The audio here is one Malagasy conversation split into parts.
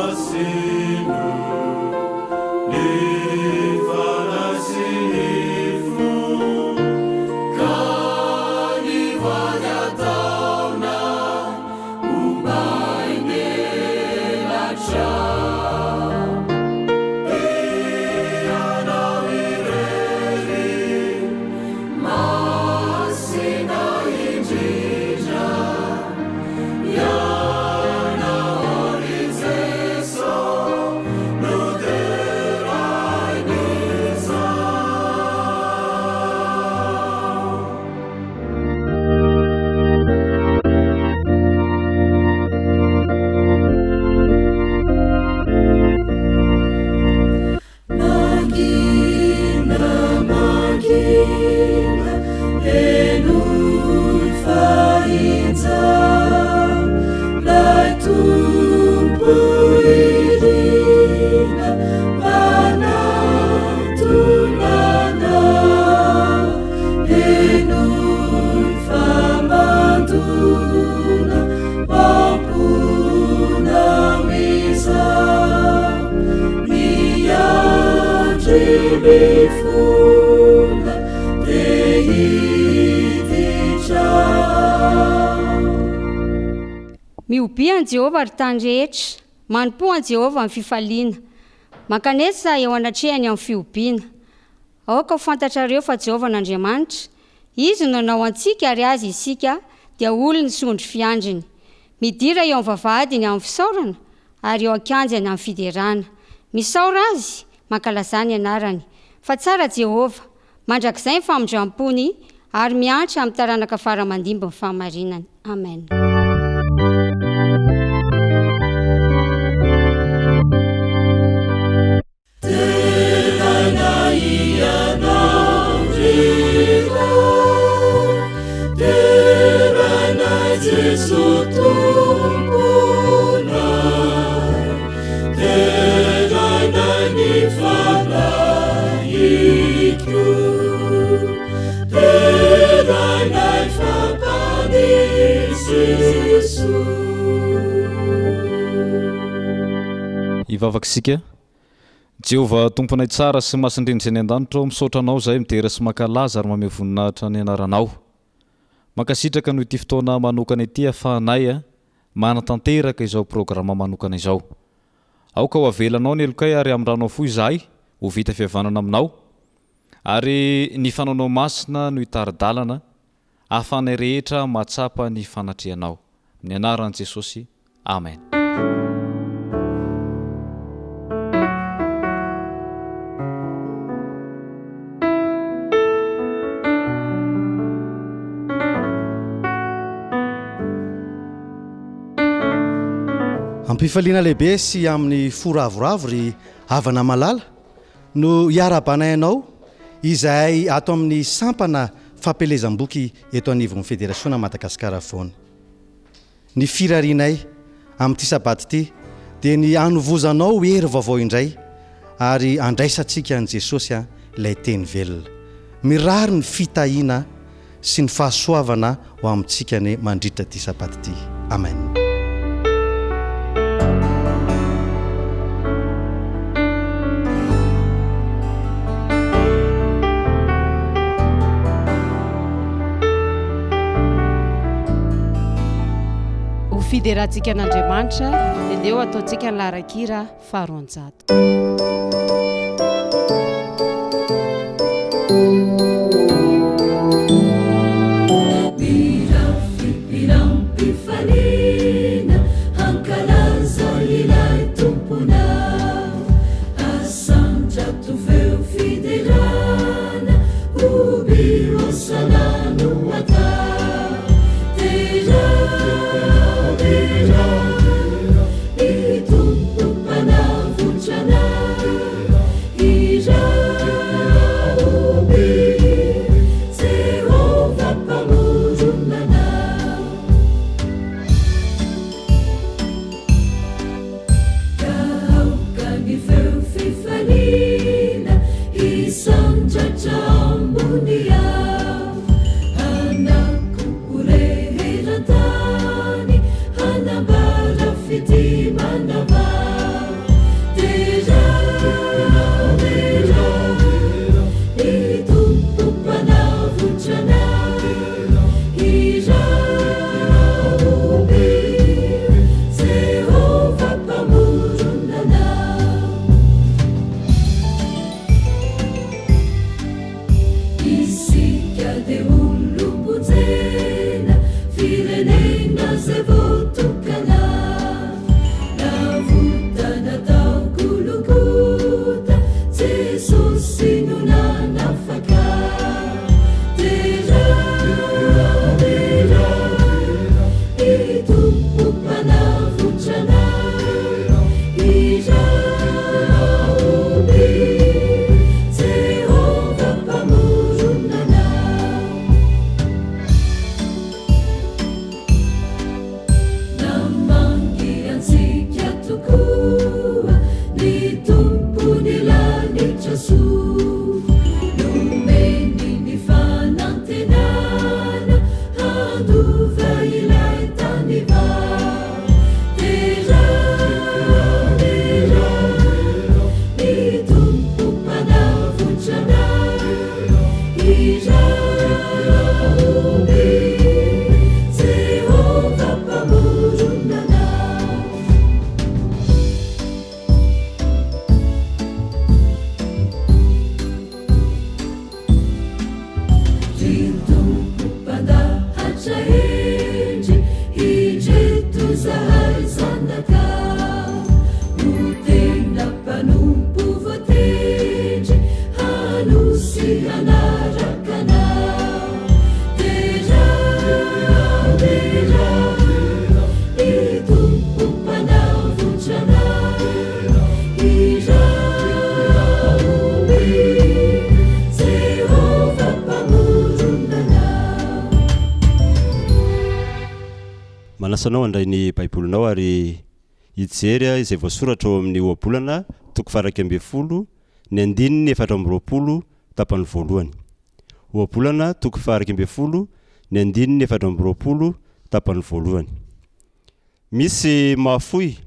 Masino ny fanahy sy ny fo ka ny vady ataonay hombain'elatra. Ianao irery Masina indrindra. Ianao ry Jeso no derain'izao. Mangina, mangina, henoy fa injao 'Lay Tompo irina manatona anao. Henoy fa mandona am-ponao izao. Miandry mifona te hiditra ao. Mihobia an'i Jehovah, ry tany rehetra, manompoa an'i Jehovah amin'ny fifaliana. Mankanesa eo anatrehany amin'ny fihobiana. Aoka ho fantatrareo fa Jehovah no Andriamanitra, Izy no nanao antsika ary Azy isika, dia olony sy ondry fiandriny. Midira eo amin'ny vavahadiny amin'ny fisaorana, ary eo an-kianjany amin'ny fiderana. Misaora Azy, mankalazà ny anarany. Fa tsara Jehovah, mandrakizay ny famindram-pony, ary miantra amin'ny taranaka fara aman-dimby ny fahamarinany. Amen. Deraina Ianao ry Ray, deraina Jeso Tomponay, deraina ny Fanahiko, deraina fa Mpamonjy Jeso. Hivavaka isika. Jehovah Tomponay tsara sy masindrindra izay any an-danitra ô, misaotra Anao izahay midera sy mankalaza ary mamehy voninahitra ny anaranao. Mankasitraka noho ity fotoana manokana ity ahafahanay manatanteraka izao programa manokana izao. Aoka ho avelanao ny helokay ary hamindranao fo izahay ho vita fihavanana aminao, ary ny fanaonao masina no hitari-dalana ahafahanay rehetra mahatsapa ny fanatrehanao. Amin'ny anaran'i Jesosy, Amen. Am-pifaliana lehibe sy amin'ny fo ravoravo ry havana malala no iarahabanay anao izahay ato amin'ny sampana fampielezam-boky eto anivon'ny Federasiona Madagasikara Afovoany. Ny firarianay amin'ity Sabata ity dia ny hanovozanao hery vaovao indray ary handraisantsika an'i Jesosy ilay Teny velona. Mirary ny fitahiana sy ny fahasoavana ho amintsika anie mandritra ity Sabata ity. Amen. Ho fiderantsika an'Andriamanitra dia ndeha ho ataontsika ny laharan-kira faharoanjato. Mirafy-pilam-pifaliana hankalaza ilay Tomponao. Asandrato feo fiderana, hoby hosana no atao. Derao, derao, ny Tompo Mpanavotra anay. Hirao, hoby Jehovah Mpamorona anay. Ka aoka ny feo fifaliana hisandratra ambony avo, hanako ho re eran-tany, hanambara fitia manavao. Manasa anao handray ny Baibolinao ary hijery izay voasoratra ao amin'ny Ohabolana toko faha-11, ny andininy 24 tapany voalohany. Ohabolana toko faha-11, ny andininy 24 tapany voalohany. Misy mahafoy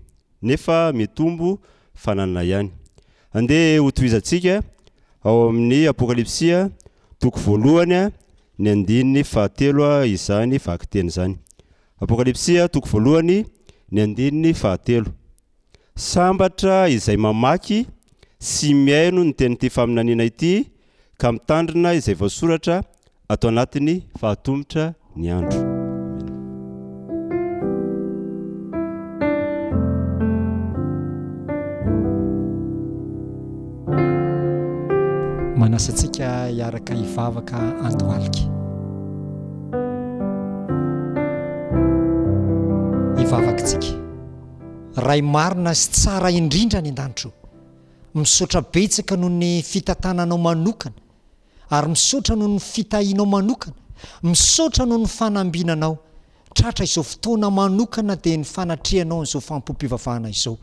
nefa mitombo fananana ihany. Andeha hotohizantsika ao amin'ny Apokalypsy toko voalohany ny andininy fahatelo izany vakiteny izany. Apokalypsy toko voalohany ny andininy fahatelo. Sambatra izay mamaky sy mihaino ny tenin'ity faminaniana ity ka mitandrina izay voasoratra ato anatiny fa atomotra ny andro. Amena. Manasa antsika hiaraka hivavaka andohalika. Hivavaka isika. Ray marina sy tsara indrindra any an-danitra o, misaotra betsaka noho ny fitantananao manokana ary misaotra noho ny fitahianao manokana, misaotra noho ny fanambinanao tratra izao fotoana manokana dia ny fanatrehanao an'izao fanompoam-pivavahana izao.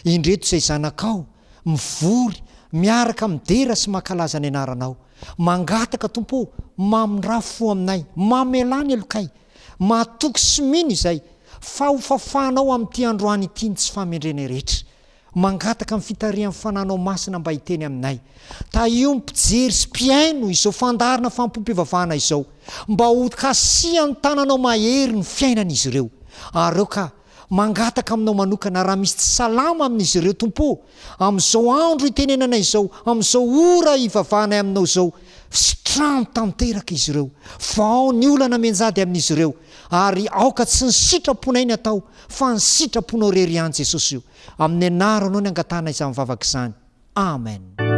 Indreto izay zanakao mivory miaraka midera sy mankalaza ny anaranao. Mangataka Tompo ô, mamindrà fo aminay, mamelà ny helokay, matoky sy mino izay fa ho fafanao amin'ity androany ity ny tsy fahamendrenay rehetra. Mangataka ny fitarihan'ny Fananao Masina mba hiteny aminay. Tahio ny mpijery sy mpihaino izao fandaharana fanompoam-pivavahana izao, mba ho kasihan'ny tananao mahery ny fiainan'izy ireo. Ary aoka, mangataka aminao manokana raha misy tsy salama amin'izy ireo, Tompo ô, amin'izao andro itenenanay izao, amin'izao ora ivavahanay aminao izao, sitrano tanteraka izy ireo. Vahao ny olana mianjady amin'izy ireo, ary aoka tsy ny sitraponay ny atao, fa ny sitraponao rery ihany Jesosy o! Amin'ny anaranao ny angatahana izany vavaka izany. Amen. Amen.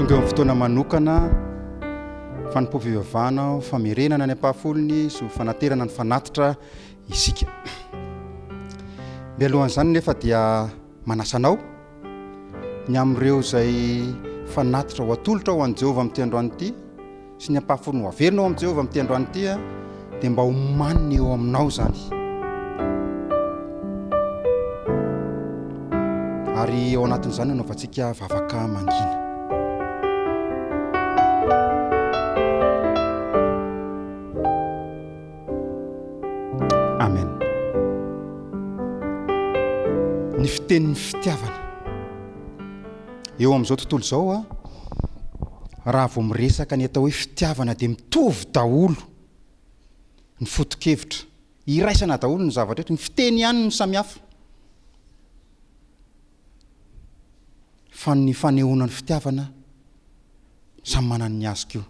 Tonga eo amin'ny fotoana manokana fanompoam-pivavahana famerenana ny ampahafolony sy ho fanaterana ny fanatitra isika. Mialohan'izany nefa dia manasa anao ny amin'ireo izay fanatitra ho atolotra ho an'i Jehovah amin'ity androany ity sy ny ampahafolony ho averina ao amin'i Jehovah amin'ity androany ity dia mba homaniny eo aminao izany. Ary ao anatin'izany anaovantsika vavaka mangina. Amen. Ny fitenin'ny fitiavana. Eo amin'izao tontolo izao a, raha vao miresaka ny atao hoe fitiavana dia mitovy daholo ny foto-kevitra. Iraisana daholo ny zavatra rehetra, ny fiteny ihany no samihafa. Fa ny fanehoana ny fitiavana samy manana ny azy koa.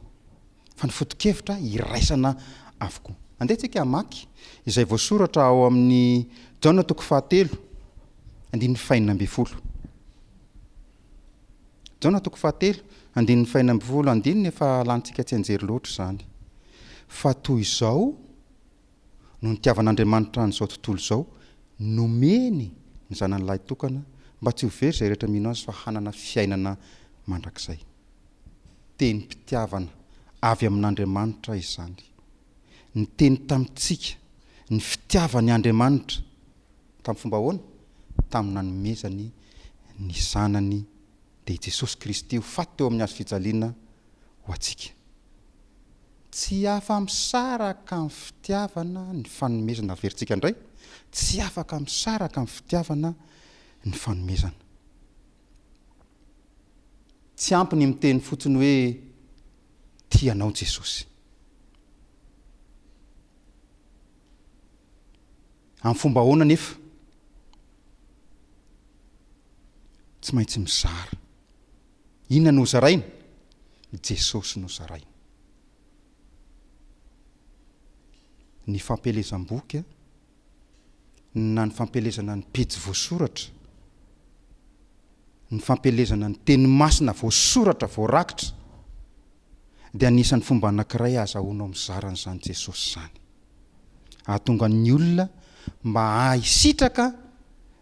Fa ny foto-kevitra iraisana avokoa. Andeha tsika hamaky izay voasoratra ao amin'ny Jaona toko fahatelo andininy fahenina ambin'ny folo. Jaona toko fahatelo andininy fahenina ambin'ny folo, andininy efa lanintsika tsianjery loatra izany. Fa toy izao no nitiavan'Andriamanitra an'izao tontolo izao, nomeny ny Zanany lahitokana mba tsy ho very izay rehetra mino Azy fa hanana fiainana mandrakizay. Tenim-pitiavana avy amin'Andriamanitra izany. Niteny tamintsika ny fitiavany Andriamanitra. Tamin'ny fomba ahoana? Tamin'ny nanomezany ny Zanany dia i Jesosy Kristy ho faty teo amin'ny hazo fijaliana ho antsika. Tsy afa-misaraka amin'ny fitiavana ny fanomezana, averintsika indray, tsy afaka misaraka amin'ny fitiavana ny fanomezana. Tsy ampy ny miteny fotsiny hoe tia anao Jesosy. Amin'ny fomba ahoana anefa? Tsy maintsy mizara. Inona no hozaraina? Jesosy no zaraina. Ny fampielezam-boky na ny fampielezana ny pejy voasoratra, ny fampielezana ny teny masina voasoratra, voarakitra, dia anisan'ny fomba anankiray ahazahoanao mizara an'izany Jesosy izany. Hahatonga ny olona mba hahay hisitraka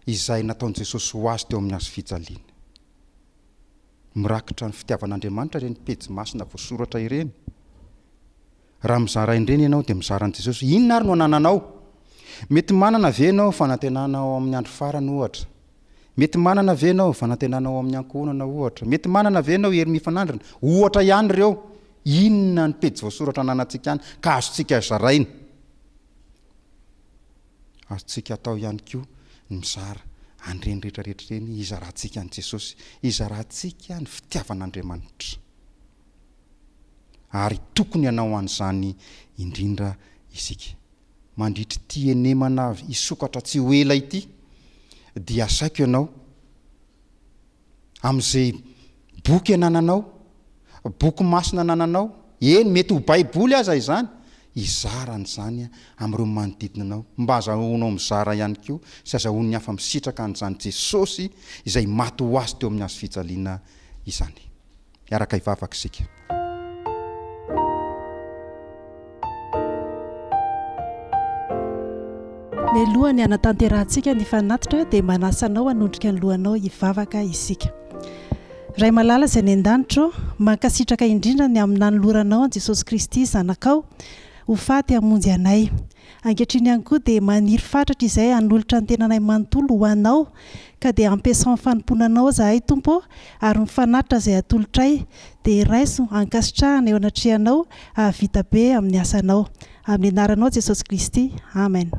izay nataon'i Jesosy ho azy teo amin'ny hazo fijaliana. Mirakitra ny fitiavan'Andriamanitra ireny pejy masina voasoratra ireny. Raha mizara ireny ianao dia mizara an'i Jesosy. Inona ary no anananao? Mety manana ve ianao fanantenana ao amin'ny andro farany ohatra? Mety manana ve ianao fanantenana ao amin'ny ankohonana ohatra? Mety manana ve ianao hery mifanandrina? Ohatra ihany ireo. Inona ny pejy voasoratra ananantsika any ka azontsika zaraina? Azontsika atao ihany koa ny mizara an'ireny rehetra rehetra ireny hizarantsika an'i Jesosy, hizarantsika ny fitiavan'Andriamanitra. Ary tokony hanao an'izany indrindra isika. Mandritra ity henemana hisokatra tsy ho ela ity dia asaiko ianao amin'izay boky anananao, boky masina anananao, eny mety ho baiboly aza izany, hizara an'izany amin'ireo manodidina anao, mba azahoanao mizara ihany koa sy azahoan'ny hafa misitraka an'izany Jesosy izay maty ho azy teo amin'ny hazo fijaliana izany. Hiaraka hivavaka isika. Mialoha ny hanatanterahantsika ny fanatitra dia manasa anao hanondrika ny lohanao hivavaka isika. Ray malala izay any an-danitra ô, mankasitraka indrindra ny amin'ny nanoloranao an'i Jesosy Kristy Zanakao ho faty hamonjy anay. Ankehitriny ihany koa dia maniry fatratra izahay hanolotra ny tenanay manontolo ho Anao, ka dia ampiasao ny fanompoana Anao izahay, Tompo ô, ary ny fanatitra izay atolotray dia raiso ankasitrahana eo anatrehanao hahavita be amin'ny asanao. Amin'ny anaranao Jesosy Kristy. Amen.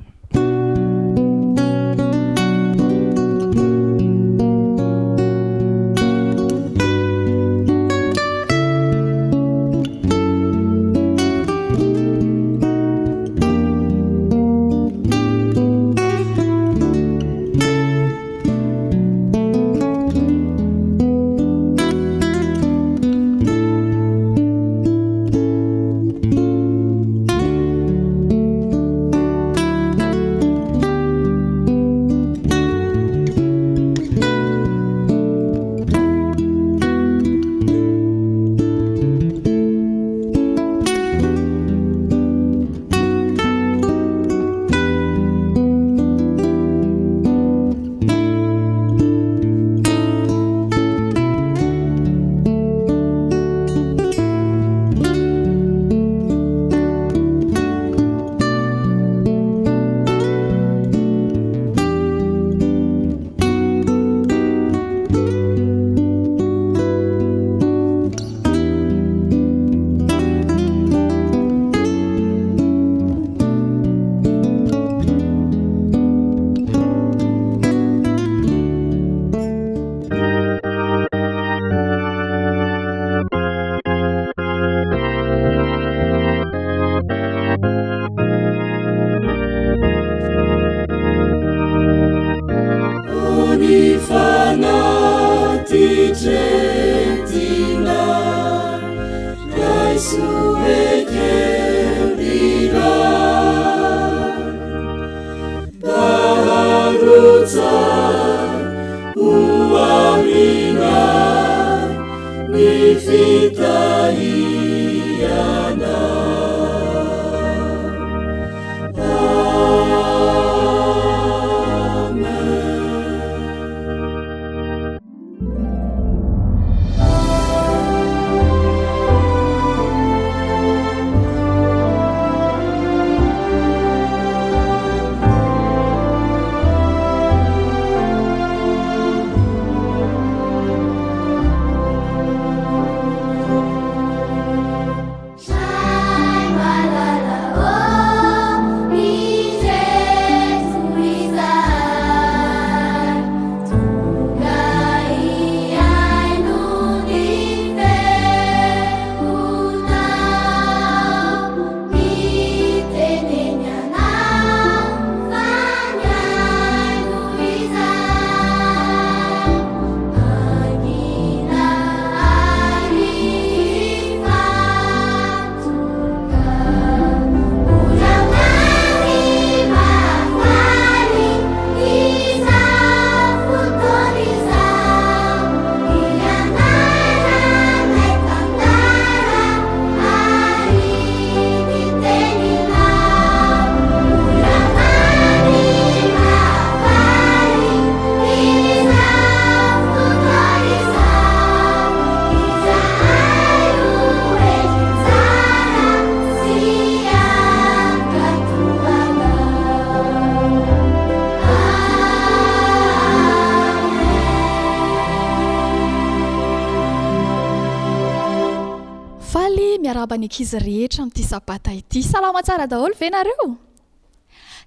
Faly miarahaba ny ankizy rehetra amin'ity sabata ity. Salama tsara daholo ve nareo?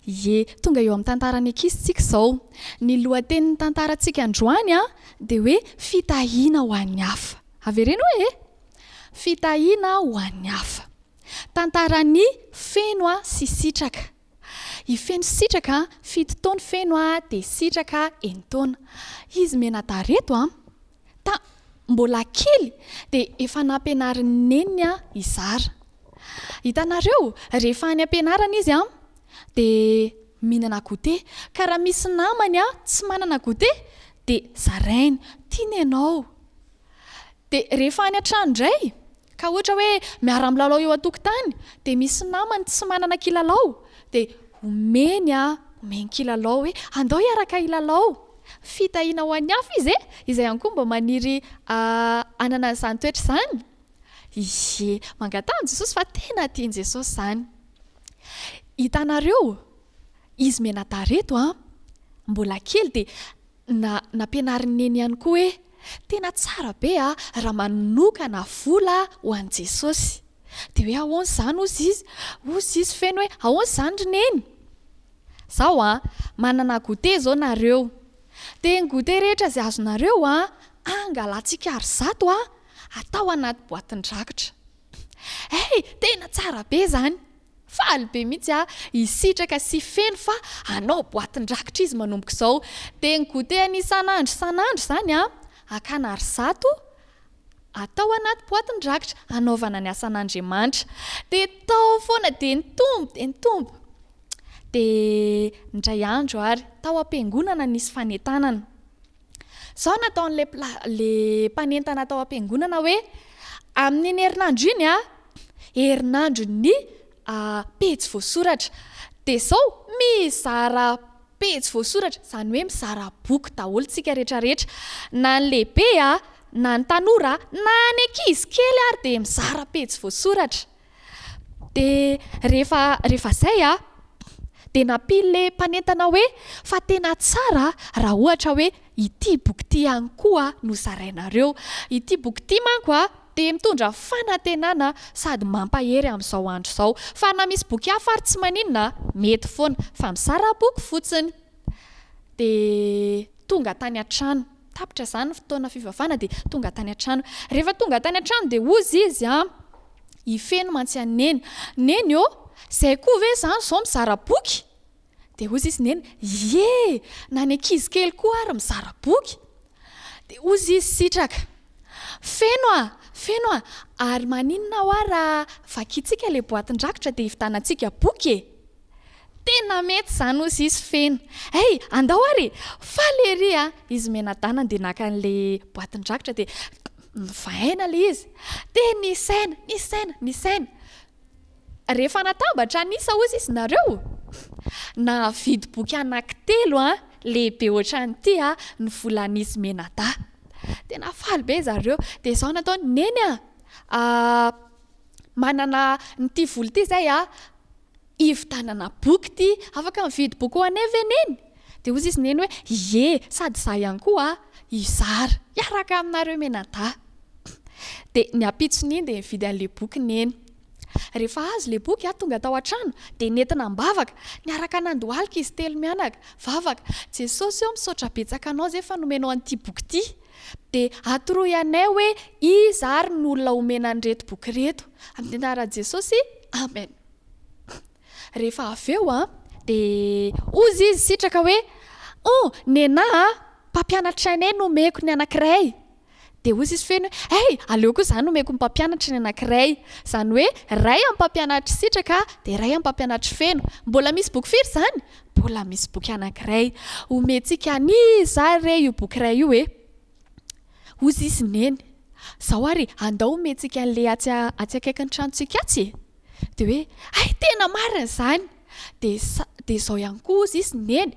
Ie, tonga eo amin'ny tantaran'ny ankizy tsika izao. Ny lohatenin'ny tantarantsika androany dia hoe fitahiana ho an'ny hafa. Avereno hoe e! Fitahiana ho an'ny hafa. Tantaran'i Feno sy Sitraka. I Feno Sitraka, fito taona Feno dia Sitraka enin-taona. Izy mianadahy ireto an, ta mbola kely dia efa nampianarin'i Neniny hizara. Hitanareo, rehefa any am-pianarana izy an, dia mihinana goûter. Ka raha misy namany tsy manana goûter dia zarainy, tiany ianao. Dia rehefa any an-trano indray, ka ohatra hoe miara-milalao eo an-tokotany, dia misy namany tsy manana kilalao, dia omeny an, omeny kilalao hoe andao hiaraka hilalao. Fitahiana ho an'ny hafa izy e! Izay ihany koa mba maniry hanana an'izany toetra izany. Ie, mangataha amin'i Jesosy fa tena tian'i Jesosy izany. Hitanareo, izy mianadahy ireto an, mbola kely dia Na nampianarin'i Neny ihany koa hoe tena tsara be a raha manokana vola ho an'i Jesosy. Dia hoe ahoana izany hozy izy? Hozy izy feno hoe ahoana izany ry Neny? Zao a, manana goûter izao nareo. Dia ny goûter rehetra izay azonareo a, angalantsika ary zato a, atao anaty boatin-drakitra. Hey, tena tsara be izany! Faly be mihitsy aho hisitraka sy feno fa hanao boatin-drakitra izy manomboka izao. Dia ny goûter-ny isan'andro isan'andro izany an, hakana ar zato atao anaty boatin-drakitra hanaovana ny asan'Andriamanitra. Dia tao foana dia nitombo dia nitombo. Dia indray andro ary, tao am-piangonana nisy fanentanana. Izao nataon'ilay ilay mpanentana tao am-piangonana hoe, amin'iny herinandro iny an, herinandron'ny pejy voasoratra. Dia izao, mizara pejy voasoratra, izany hoe mizara boky daholo tsika rehetrarehetra. Na ny lehibe an, na ny tanora, na ny ankizy kely ary dia mizara pejy voasoratra. Dia rehefa rehefa izay an, dia nampian'ilay mpanentana hoe fa tena tsara raha ohatra hoe ity boky ity ihany koa no zarainareo. Ity boky ity manko an, dia mitondra fanantenana sady mampahery amin'izao andro izao. Fa na misy boky hafa ary tsy maninona, mety foana, fa mizara boky fotsiny. Dia tonga tany an-trano. Tapitra izany ny fotoana fivavahana dia tonga tany an-trano. Rehefa tonga tany an-trano dia hozy izy an, i Feno mantsy an'i Neny, Neny ô, izay koa ve izany izao mizara boky? Dia hozy izy Neny, ie, na ny ankizy kely koa ary mizara boky. Dia hozy izy Sitraka, Feno a, Feno a, ary maninona hoa raha vakintsika ilay boatin-drakitra dia hividanantsika boky e? Tena mety izany hozy izy feno. Hey, andao ary e! Faly ery a! Izy mianadahy nandeha naka an'ilay boatin-drakitra dia novahaina ilay izy. Dia nisaina, nisaina, nisaina. Rehefa natambatra ny isa hozy izy nareo, nahavidy boky anankitelo an, lehibe ohatran'ity an, ny volan'izy mianadahy. Tena faly be zareo. Dia izao nataony, Neny a, manana an'ity vola ity izay a, Hividanana boky ity, afaka mividy boky ho anay ve Neny? Dia hozy izy Neny hoe, ie, sady izaho ihany koa hizara, hiaraka aminareo mianadahy. Dia ny ampitson'iny dia nividy an'ilay boky Neny. Rehefa azo ilay boky, tonga tao an-trano, dia nentina am-bavaka. Niaraka nandohalika izy telo mianaka. Vavaka, Jesosy ô, misaotra betsaka anao izay fa nomenao an'ity boky ity. Dia atoroy anay hoe iza ary no olona homena an'ireto boky ireto. Amin'ny anaran'i Jesosy, Amen. Rehefa avy eo an, dia hozy izy sitraka hoe, Oh, nenà a, mpampianatra anay no omeko ny anankiray. Dia hozy izy feno hoe, Hey, aleo koa izaho no omeko ny mpampianatra ny anankiray. Izany hoe, iray amin'ny mpampianatr'i Sitraka, dia iray amin'ny mpampianatr'i Feno. Mbola misy boky firy izany? Mbola misy boky anankiray. Omentsika an'iza re io boky iray io e? Hozy izy Neny, Zao ary e, andao omentsika an'ilay atsy atsy akaikin'ny tranontsika atsy e! Dia hoe, hay tena marina izany! Dia sa, dia izao ihany koa hozy izy Neny,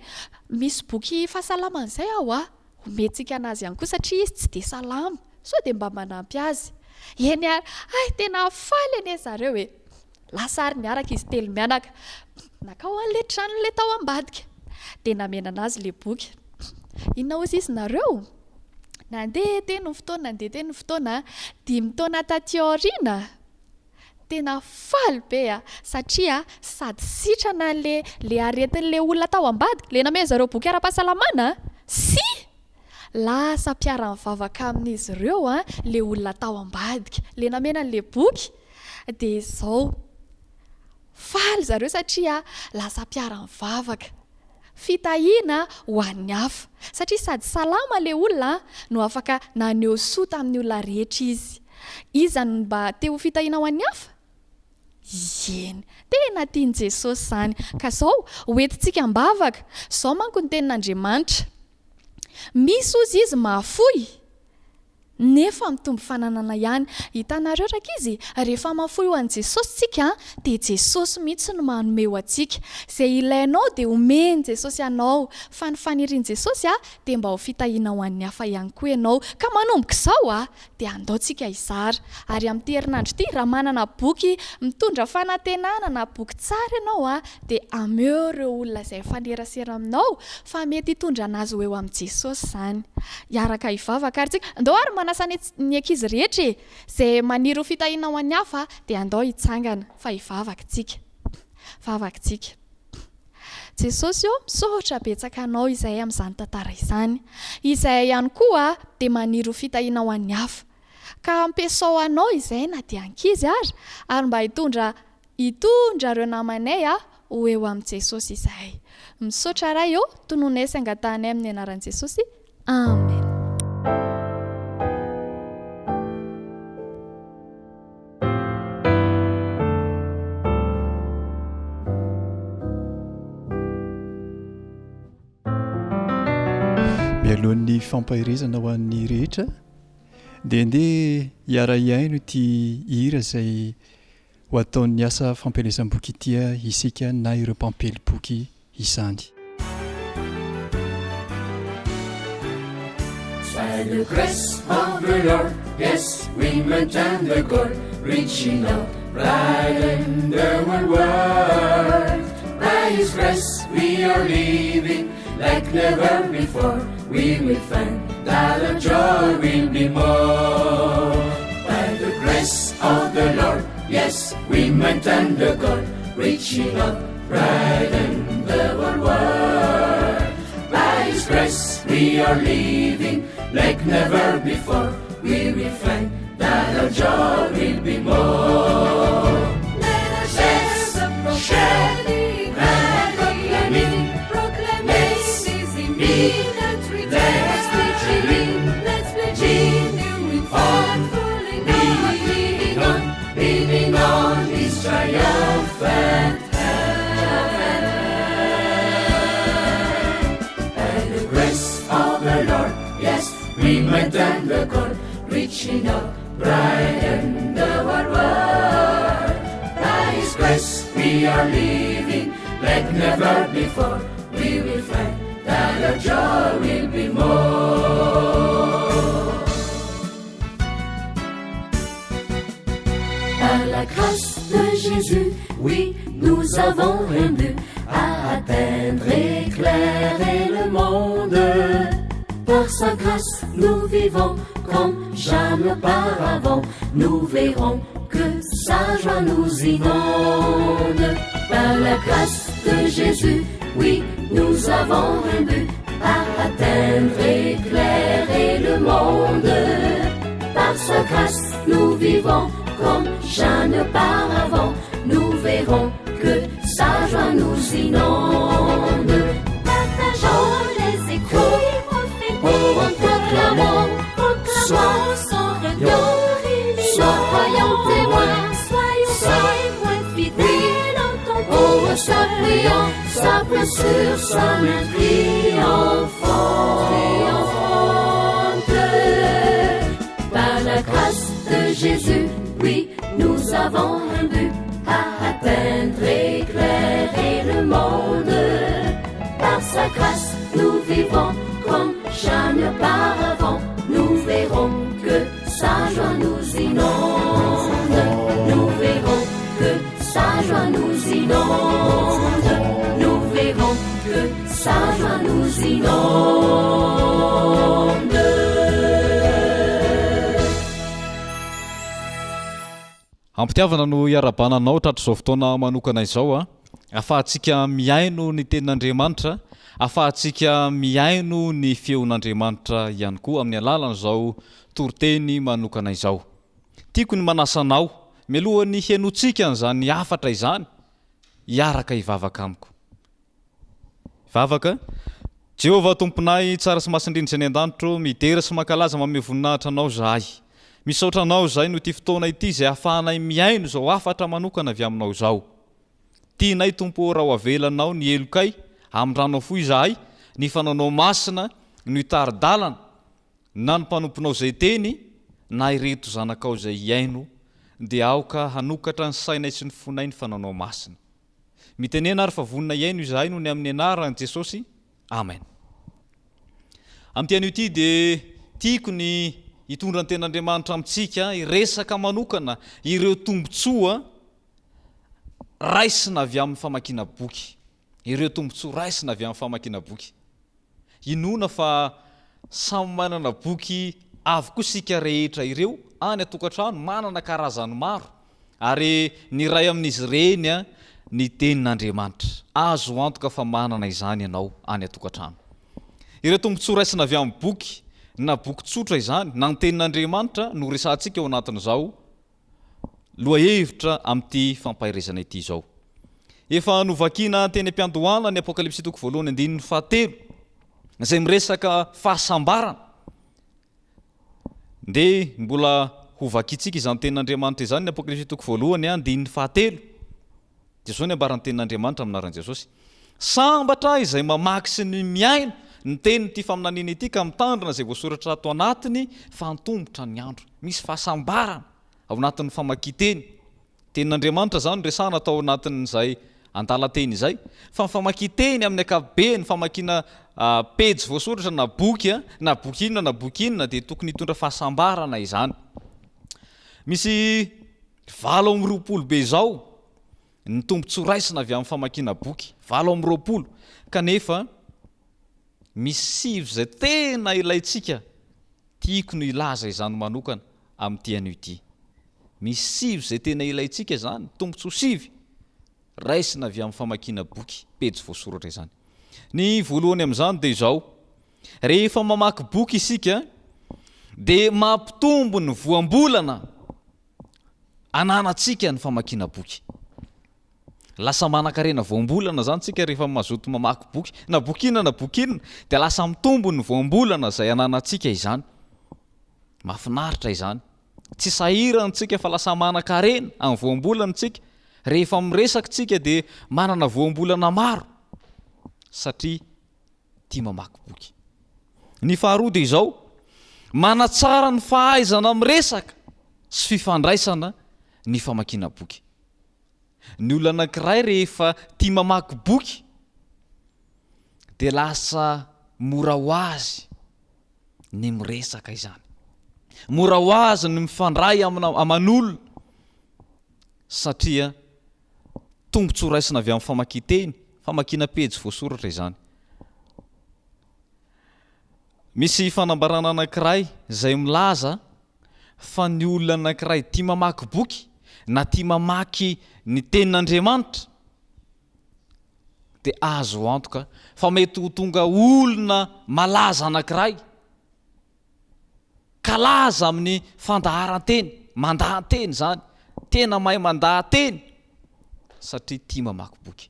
misy boky fahasalamana izay ao a, omentsika an'azy ihany koa satria izy tsy dia salama, sao dia mba manampy azy. Eny ary, hay tena faly anie zareo e! Lasa ary niaraka izy telo mianaka. Nankao an'ilay tranon'ilay tao ambadika. Dia namena an'azy ilay boky. Inona hozy izy nareo? Nandeha teny ny fotoana, nandeha teny ny fotoana. Dimy taona taty aoriana. Tena faly be a! Satria sady sitrana le le aretin'le olona tao ambadika, le namehy zareo boky ara-pahasalamana sy lasa mpiara-mivavaka amin'izy ireo an le olona tao ambadika, le namena an'le boky. Dia izao, faly zareo satria lasa mpiara-mivavaka. Fitahiana ho an'ny hafa. Satria sady salama ilay olona no afaka naneho soa tamin'ny olona rehetra izy. Iza no mba te ho fitahiana ho an'ny hafa? Ieny. Tena tian'i Jesosy izany. Ka izao, hoentintsika am-bavaka. Izao manko ny tenin'Andriamanitra, Misy hozy izy mahafoy. Nefa mitombo fananana ihany. Hitanareo rankizy, rehefa mahafoy ho an'i Jesosy tsika dia Jesosy mihitsy no manome ho antsika. Izay ilainao dia omen'i Jesosy anao. Fa ny fanirian'i Jesosy dia mba ho fitahiana ho an'ny hafa ihany koa ianao. Ka manomboka izao dia andao tsika hizara. Ary amin'ity herinandro ity, raha manana boky mitondra fanantenana na boky tsara ianao dia ameo ireo olona izay mifanerasera aminao fa mety hitondra anazy ho eo amin'i Jesosy izany. Hiaraka hivavaka ary tsika. Andao ary manasa ny ny ankizy rehetra e! Izay maniry ho fitahiana ho an'ny hafa dia andao hitsangana fa hivavaka tsika. Vavaka tsika. Jesosy ô, misaotra betsaka Anao izahay amin'izany tantara izany. Izahay ihany koa dia maniry ho fitahiana ho an'ny hafa. Ka ampiasao Anao izahay na dia ankizy ary, ary mba hitondra Hitondra ireo namanay ho eo amin'i Jesosy izahay. Misaotra Ray ô, tononay sy angatahanay amin'ny anaran'i Jesosy. Amen. Mialohan'ny fampaherezana ho an'ny rehetra dia ndeha hiara-hihaino ity hira izay Ho ataon'ny asa fampielezam-boky ity isika na ireo mpampiely boky izany. By the grace of the Lord, yes, we maintain the goal, reaching out, brighten the whole world. By His grace, we are living like never before. We will find that our joy will be more. By the grace of the Lord, yes, we maintain the goal, reaching out, brighten the whole world. By His grace, we are living like never before. We will find that our joy will be more. Let us share the and proclaiming, proclaiming His imminent return. Let's continue in faithfully beaming on, beaming on His triumphant hand. By the grace of the Lord, yes, we maintain the goal, reaching out, brighten the whole world. By His grace, we are living like never before. We will find that our joy will be more. Par la grâce de Jésus, oui, nous avons un but à atteindre, éclairer le monde. Par sa grâce, nous vivons comme jamais auparavant. Nous verrons que sa joie nous inonde. Par la grâce de Jésus, oui, nous avons un but à atteindre, éclairer le monde. Par sa grâce, nous vivons comme jamais auparavant. Nous verrons que sa joie nous inonde. Partageons les écrits prophétiques, en proclamant, proclamant son retour. Soyons témoins, soyons témoins fidèles, oh, s'appuyant, s'appuyant sur sa main triomphante. Triomphante. Par la grâce de Jésus, oui, nous avons un but à atteindre, éclairer le monde. Par sa grâce, nous vivons comme jamais auparavant. Nous verrons que sa joie nous inonde. Nous verrons que sa joie nous inonde. Nous verrons que sa joie nous inonde. Am-pitiavana no iarahabana anao tratr'izao fotoana manokana izao a. Afahantsika mihaino ny tenin'Andriamanitra, afahantsika mihaino ny feon'Andriamanitra ihany koa amin'ny alalan'izao toriteny manokana izao. Tiako ny manasa anao, mialohan'ny henoantsika an'izany hafatra izany, hiaraka hivavaka amiko. Vavaka, Jehovah Tomponay tsara sy masina indrindra izay any an-danitra ô, midera sy mankalaza manome voninahitra Anao izahay. Misaotra Anao izahay noho ity fotoana ity izay ahafahanay mihaino izao hafatra manokana avy Aminao izao. Tianay Tompo ô raha ho avelanao ny helokay, hamindranao fo izahay, ny fanaonao masina no hitari-dalana na ny mpanomponao izay teny na ireto zanakao izay hihaino dia aoka hanokatra ny sainay sy ny fonay ny fanaonao masina. Mitenena ary fa vonona hihaino izahay noho ny amin'ny anaran'i Jesosy. Amen. Amin'ity anio ity dia tiako ny hitondra ny tenin'Andriamanitra amintsika, hiresaka manokana ireo tombontsoa raisina avy amin'ny famakiana boky. Ireo tombontsoa raisina avy amin'ny famakiana boky. Inoana fa samy manana boky avokoa isika rehetra ireo any an-tokantrano, manana karazany maro, ary ny iray amin'izy ireny ny Tenin'Andriamanitra. Azo antoka fa manana izany ianao any an-tokantrano. Ireo tombontsoa raisina avy amin'ny boky, na boky tsotra izany, na ny Tenin'Andriamanitra no resahantsika ao anatin'izao lohahevitra amin'ity fampaherezana ity izao. Efa novakiana teny am-piandohana ny Apokalypsy toko voalohany andininy fahatelo, izay miresaka fahasambarana. Ndeha mbola hovakintsika izany tenin'Andriamanitra izany, ny Apokalypsy toko voalohany andininy fahatelo. Dia izao ny ambaran'ny tenin'Andriamanitra amin'ny anaran'i Jesosy, Sambatra izay mamaky sy ny mihaino ny tenin'ity faminaniana ity ka mitandrina izay voasoratra ato anatiny fa antomotra ny andro. Misy fahasambarana ao anatin'ny famakian-teny. Tenin'Andriamanitra izany no resahana tao anatin'izay andalan-teny izay. Fa ny famakian-teny amin'ny ankapobeny, famakiana pejy voasoratra na boky, na boky inona na boky inona dia tokony hitondra fahasambarana izany. Misy 28 be izao ny tombontsoa raisina avy amin'ny famakiana boky, 28, kanefa misy sivy izay tena ilaintsika, tiako ny hilaza izany manokana amin'ity anio ity. Misy sivy izay tena ilaintsika izany, tombontsoa sivy raisina avy amin'ny famakiana boky, pejy voasoratra izany. Ny voalohany amin'izany dia izao, rehefa mamaky boky isika dia mampitombo ny voambolana ananantsika ny famakiana boky. Lasa manankarena voambolana izany tsika rehefa mazoto mamaky boky, na boky inona na boky inona, dia lasa mitombo ny voambolana izay ananantsika izany. Mahafinaritra izany. Tsy sahirana tsika fa lasa manankarena amin'ny voambolana tsika. Rehefa miresaka tsika dia manana voambolana maro satria tia mamaky boky. Ny faharoa dia izao, manatsara ny fahaizana miresaka sy fifandraisana ny famakiana boky. Ny olona anankiray rehefa tia mamaky boky dia lasa mora ho azy ny miresaka izany. Mora ho azy ny mifandray amina aman'olona satria tombontsoa raisina avy amin'ny famakian-teny, famakiana pejy voasoratra izany. Misy fanambarana anankiray izay milaza fa ny olona anankiray tia mamaky boky na tia mamaky ny tenin'Andriamanitra dia azo antoka fa mety ho tonga olona malaza anankiray kalaza amin'ny fandaharan-teny, mandahan-teny izany, tena mahay mandaha-teny satria tia mamaky boky.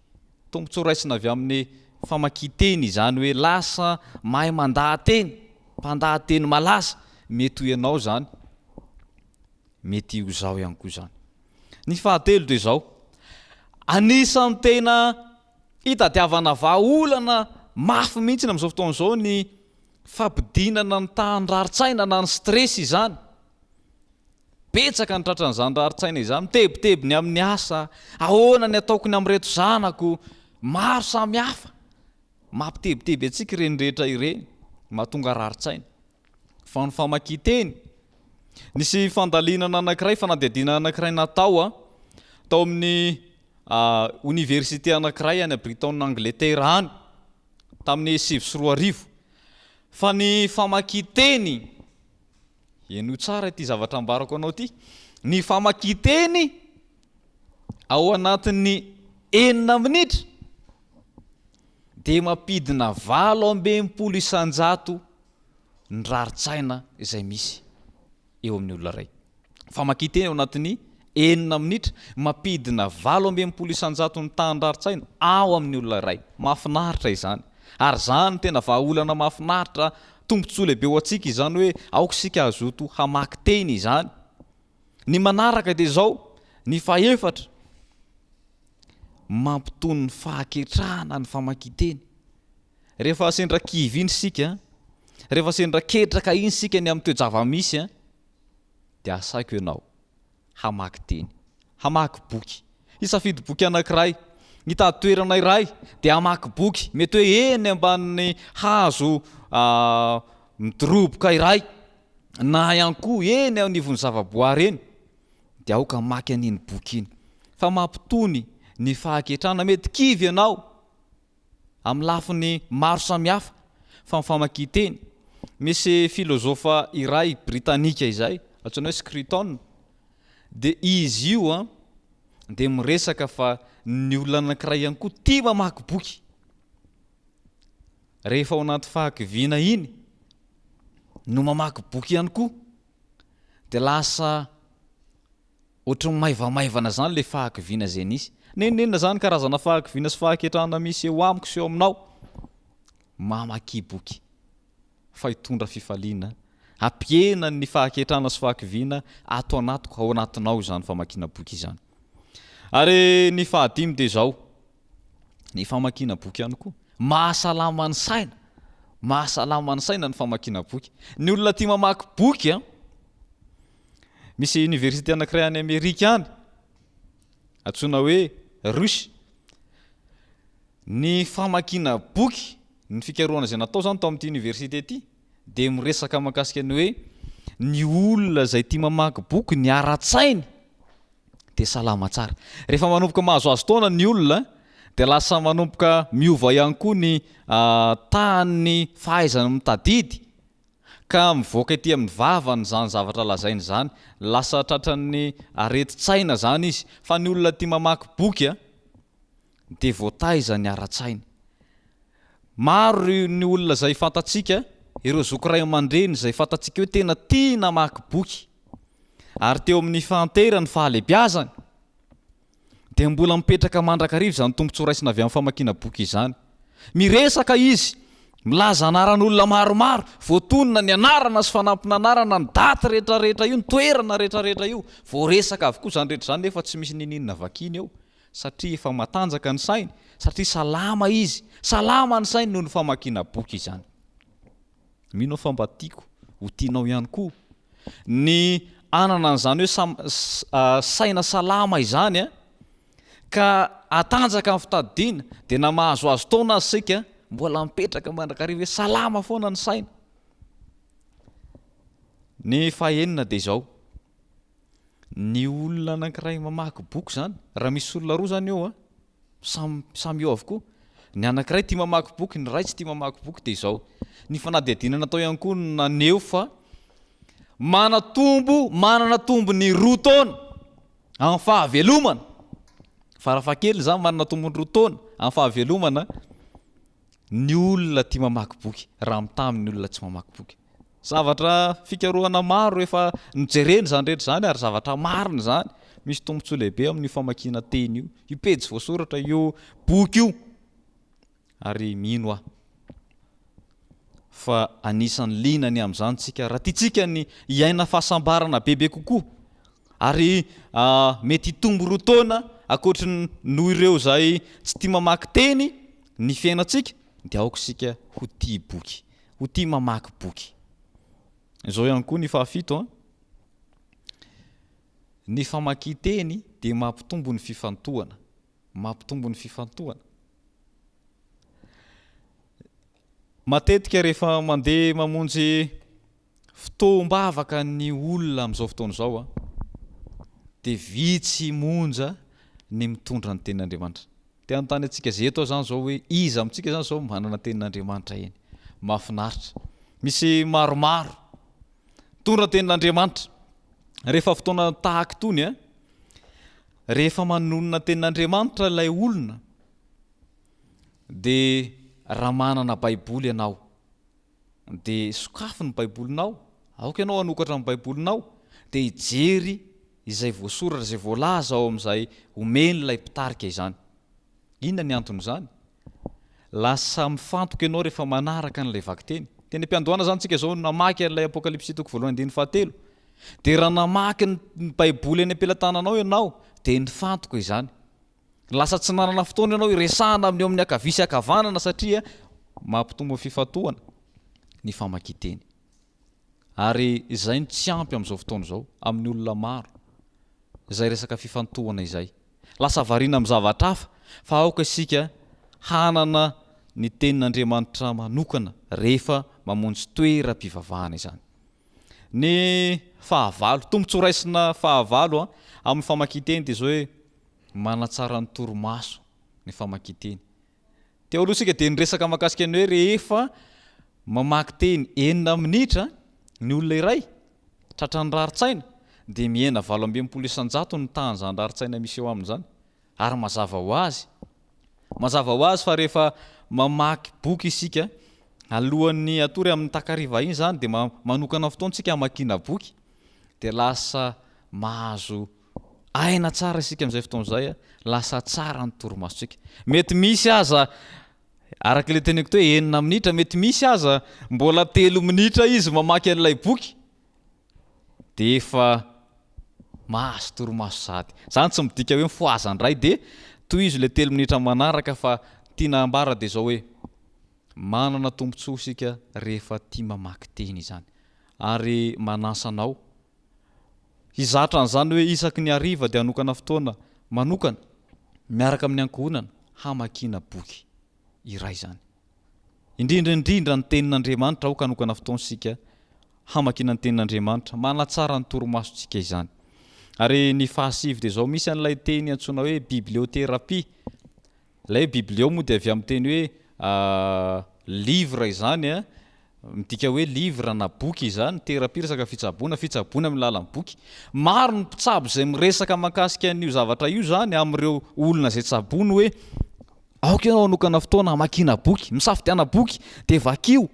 Tombontsoa raisina avy amin'ny famakian-teny izany hoe lasa mahay mandaha-teny, mpandaha-teny malaza, mety ho ianao izany, mety ho izaho ihany koa izany. Ny fahatelo dia izao, anisan'ny tena hitadiavana vahaolana mafy mihitsy amin'izao fotoana izao ny fampidinana ny tahan'ny rarin-tsaina na ny stress izany. Betsaka ny tratran'izany rarin-tsaina izany, mitebiteby ny amin'ny asa, ahoana ny ataoko ny amin'ireto zanako, maro samy hafa. Mampitebiteby antsika ireny rehetra ireny, mahatonga rarin-tsaina. Fa ny famakian-teny, nisy fandalinana anankiray, fanadihadiana anankiray natao tao amin'ny oniversite anankiray any Britain Angletera any, tamin'ny 2009, fa ny famakian-teny, Henoy tsara ity zavatra ambarako anao ity. Ny famakian-teny ao anatin'ny enina minitra dia mampidina 68% ny rarin-tsaina izay misy eo amin'ny olona iray. Famakian-teny ao anatin'ny enina minitra, mampidina 68% ny tahan'ny rarin-tsaina ao amin'ny olona iray. Mahafinaritra izany. Ary izany no tena vahaolana mahafinaritra, tombontsoa lehibe ho antsika izany hoe aoka isika hazoto hamaky teny izany. Ny manaraka dia izao, ny fahefatra, mampitony ny fahaketrahana ny famakian-teny. Rehefa sendra kivy iny isika, rehefa sendra ketraka iny isika ny amin'ny toe-java-misy, dia asaiko ianao hamaky teny, hamaky boky, hisafidy boky anankiray, hitady toerana iray dia hamaky boky, mety hoe eny ambanin'ny hazo midoroboka iray na ihany koa eny anivon'ny zavaboary eny, dia aoka hamaky an'iny boky iny fa mampitony ny fahaketrahana, mety kivy ianao amin'ny lafiny maro samihafa fa ny famakian-teny. Misy filozofa iray britanika izay, antsoina hoe Scruton, dia izy io an, dia miresaka fa ny olona anankiray ihany koa tia mamaky boky. Rehefa ao anaty fahakiviana iny no mamaky boky ihany koa, dia lasa Ohatry ny maivamaivana izany ilay fahakiviana izay nisy. N'inon'inona izany karazana fahakiviana sy fahaketrahana misy eo amiko sy eo aminao, mamakia boky fa hitondra fifaliana, hampihena ny fahaketrahana sy fahakiviana ato anatiko, ao anatinao izany famakiana boky izany. Ary ny fahadimy dia izao, ny famakiana boky ihany koa mahasalama ny saina, mahasalama ny saina ny famakiana boky. Ny olona tia mamaky boky an, Misy université anankiray any Amerika any, antsoina hoe Rush. Ny famakiana boky, ny fikarohana izay natao izany tao amin'ity université ity, dia miresaka mahakasika ny hoe ny olona izay tia mamaky boky, ny ara-tsainy dia salama tsara. Rehefa manomboka mahazoazo taona ny olona dia lasa manomboka miova ihany koa ny tahan'ny fahaizany mitadidy Ka mivoaka ety amin'ny vavany izany zavatra lazainy izany. Lasa tratran'ny aretin-tsaina izany izy. Fa ny olona tia mamaky boky dia voataiza ny ara-tsainy. Maro ny olona izay fantatsika, ireo zoky ray aman-dreny izay fantatsika hoe tena tia namaky boky. Ary teo amin'ny fahanterany, fahalebiazany, dia mbola mipetraka mandrakariva izany tombontsoa raisina avy amin'ny famakiana boky izany. Miresaka izy, milaza anaran'olona maromaro, voatonona ny anarana sy fanampin'anarana, ny daty rehetrarehetra io, ny toerana rehetrarehetra io, voaresaka avokoa izany rehetra izany nefa tsy misy n'inon'inona vakiany eo, satria efa matanjaka ny sainy, satria salama izy, salama ny sainy noho ny famakiana boky izany. Mino aho fa mba tiako ho tianao ihany koa ny hanana an'izany hoe saina salama izany a, ka hatanjaka ny fitadidiana, dia na mahazoazo taona aza isika mbola mipetraka mandrakariva hoe salama foana ny saina. Ny fahenina dia izao, ny olona anankiray mamaky boky izany, raha misy olona roa izany eo a, Samy samy eo avokoa. Ny anankiray tia mamaky boky, ny iray tsy tia mamaky boky dia izao. Ny fanadihadiana natao ihany koa no naneho fa manatombo, manana tombony roa taona amin'ny fahavelomana, farafahakeliny izany manana tombony roa taona amin'ny fahavelomana ny olona tia mamaky boky raha mitaha amin'ny olona tsy mamaky boky. Zavatra fikarohana maro efa nojerena izany rehetra izany ary zavatra marina izany. Misy tombontsoa lehibe amin'io famakiana teny io, io pejy voasoratra io boky io. Ary mino aho fa anisan'ny liana ny amin'izany tsika raha tiantsika ny hiaina fahasambarana bebe kokoa ary mety hitombo roa taona ankoatry ny noho ireo izay tsy tia mamaky teny ny fiainantsika dia aoka isika ho tia boky. Ho tia mamaky boky. Izao ihany koa ny fahafito an. Ny famakian-teny dia mampitombo ny fifantohana. Mampitombo ny fifantohana. Matetika rehefa mandeha mamonjy fotoam-bavaka ny olona amin'izao fotoana izao an, dia vitsy monja ny mitondra ny tenin'Andriamanitra. Te hanontany antsika izay eto aho izany izao hoe iza amintsika izany izao manana tenin'Andriamanitra eny? Mahafinaritra. Misy maromaro mitondra tenin'Andriamanitra. Rehefa fotoana tahaka itony a, rehefa manonona tenin'Andriamanitra ilay olona dia raha manana baiboly ianao dia sokafy ny baibolinao, aoka ianao hanokatra ny baibolinao dia hijery izay voasoratra, izay voalaza ao amin'izay omen'ilay mpitarika izany. Inona ny anton'izany? Lasa mifantoka ianao rehefa manaraka an'ilay vakiteny. Teny am-piandohana izany tsika izao namaky an'ilay Apokalypsy toko voalohany andininy fahatelo. Dia raha namaky ny Baiboly eny am-pelatananao ianao dia nifantoka izany. Lasa tsy nanana fotoana ianao hiresahana amin'ny eo amin'ny ankavia sy ankavanana satria mampitombo fifantohana ny famakian-teny. Ary izay no tsy ampy amin'izao fotoana izao amin'ny olona maro, izay resaka fifantohana izay. Lasa variana amin'ny zavatra hafa fa aoka isika hanana ny tenin'Andriamanitra manokana rehefa mamonjy toeram-pivavahana izany. Ny fahavalo, tombontsoa raisina fahavalo amin'ny famakian-teny dia izao hoe manatsara ny torimaso ny famakian-teny. Teo aloha isika dia niresaka mahakasika ny hoe rehefa mamaky teny enina minitra ny olona iray, tratran'ny rarin-tsaina, dia mihena 68% ny tahan'izany rarin-tsaina misy eo aminy izany. Ary mazava ho azy, mazava ho azy fa rehefa mamaky boky isika, alohan'ny hatory amin'ny takariva iny izany dia manokana fotoana isika hamakiana boky, dia lasa mahazo aina tsara isika amin'izay fotoana izay, lasa tsara ny torimasontsika. Mety misy aza, araka ilay teneniko teo hoe enina minitra, mety misy aza mbola telo minitra izy mamaky an'ilay boky dia efa mahazo torimaso sahady. Izany tsy midika hoe mifohaza indray dia tohizo ilay telo minitra manaraka fa ny tiana ambara dia izao hoe manana tombontsoa isika rehefa tia mamaky teny izany ary manasa anao Hizatra an'izany hoe isaky ny hariva dia hanokana fotoana manokana miaraka amin'ny ankohonana hamakiana boky iray izany. Indrindra indrindra ny Tenin'Andriamanitra, aoka hanokana fotoana isika hamakiana ny Tenin'Andriamanitra, manatsara ny torimasontsika izany. Ary ny fahasivy dia izao, misy an'ilay teny antsoina hoe bibliothérapie. Ilay hoe biblio moa dia avy amin'ny teny hoe livre izany an, midika hoe livre na boky izany, thérapie resaka fitsaboana, fitsaboana amin'ny alalan'ny boky. Maro ny mpitsabo izay miresaka mahakasika an'io zavatra io izany amin'ireo olona izay tsaboiny hoe aoka ianao hanokana fotoana hamakiana boky, misafidiana boky dia vakio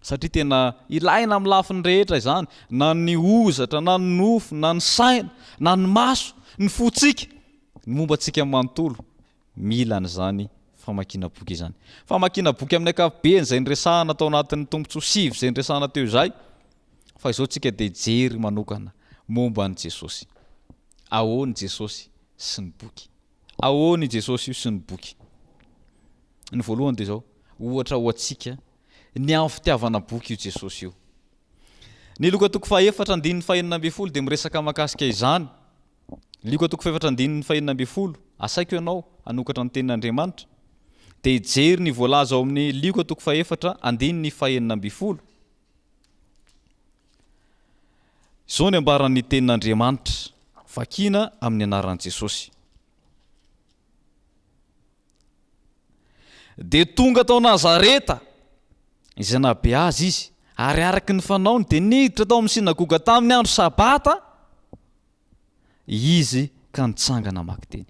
satria tena ilaina amin'ny lafiny rehetra izany, na ny hozatra, na ny nofo, na ny saina, na ny maso, ny fontsika. Ny momba antsika manontolo, mila an'izany famakiana boky izany. Famakiana boky amin'ny ankapobeny izay niresahana tao anatin'ny tombontsoa sivy izay niresahana teo izay, fa izao tsika dia hijery manokana momba an'i Jesosy. Ahoana i Jesosy sy ny boky? Ahoana i Jesosy io sy ny boky? Ny voalohany dia izao, ohatra ho antsika ny amin'ny fitiavana boky io Jesosy io. Ny Lioka toko fahaefatra andininy fahenina ambin'ny folo dia miresaka mahakasika izany. Lioka toko fahefatra andininy fahenina ambin'ny folo, Asaiko ianao hanokatra ny Tenin'Andriamanitra, dia hijery ny voalaza ao amin'ny Lioka toko fahefatra andininy fahenina ambin'ny folo. Izao ny ambaran'ny Tenin'Andriamanitra, vakina amin'ny anaran'i Jesosy. Dia tonga tao Nazareta, izay nahabe azy izy, ary araka ny fanaony dia niditra tao amin'ny synagoga tamin'ny andro Sabata izy ka nitsangana hamaky teny.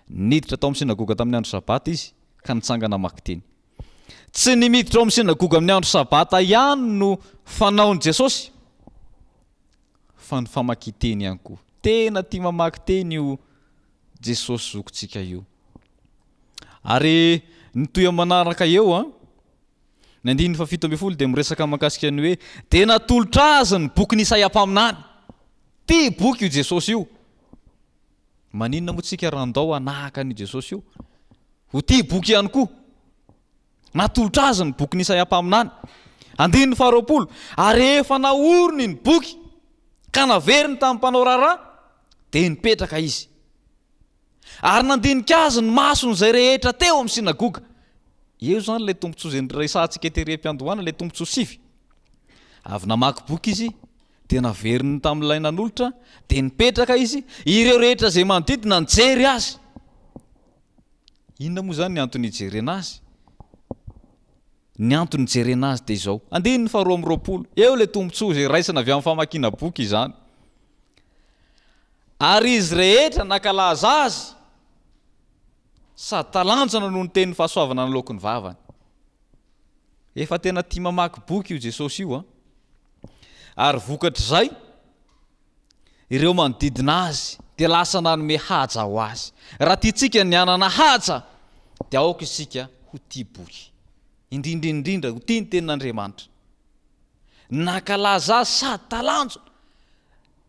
Niditra tao amin'ny synagoga tamin'ny andro Sabata izy ka nitsangana hamaky teny. Tsy ny miditra ao amin'ny synagoga amin'ny andro Sabata ihany no fanaon'i Jesosy, fa ny famakian-teny ihany koa. Tena tia mamaky teny io Jesosy zokintsika io. Ary ny toy amin'ny manaraka eo an, ny andininy faha 17 dia miresaka mahakasika ny hoe dia natolotra azy ny bokin'i Isaia mpaminany. Tia boky io Jesosy io. Maninona moa tsika raha ndao hanahaka an'io Jesosy io? Ho tia boky ihany koa. Natolotra azy ny bokin'i Isaia mpaminany. Andininy faha-20, Ary rehefa naoriny ny boky ka naveriny tamin'ny mpanao raharaha, dia nipetraka izy. Ary nandinika azy ny mason'izay rehetra teo amin'ny synagoga. Eo izany ilay tombontsoa izay niresahantsika tery am-piandohana, ilay tombontsoa sivy. Avy namaky boky izy, dia naveriny tamin'ilay nanolotra, dia nipetraka izy, ireo rehetra izay manodidina nijery azy. Inona moa izany ny antony hijerena azy? Ny antony hijerena azy dia izao, andininy faharoa amby roapolo, eo ilay tombontsoa izay raisina avy amin'ny famakiana boky izany. Ary izy rehetra nankalaza azy sady talanjona noho ny tenin'ny fahasoavana naloaky ny vavany. Efa tena tia mamaky boky io Jesosy io an! Ary vokatr'izay, ireo manodidina azy dia lasa nanome haja ho azy. Raha tiantsika ny hanana haja dia aoka isika ho tia boky. Indrindra indrindra ho tia ny tenin'Andriamanitra. Nankalaza azy sady talanjona.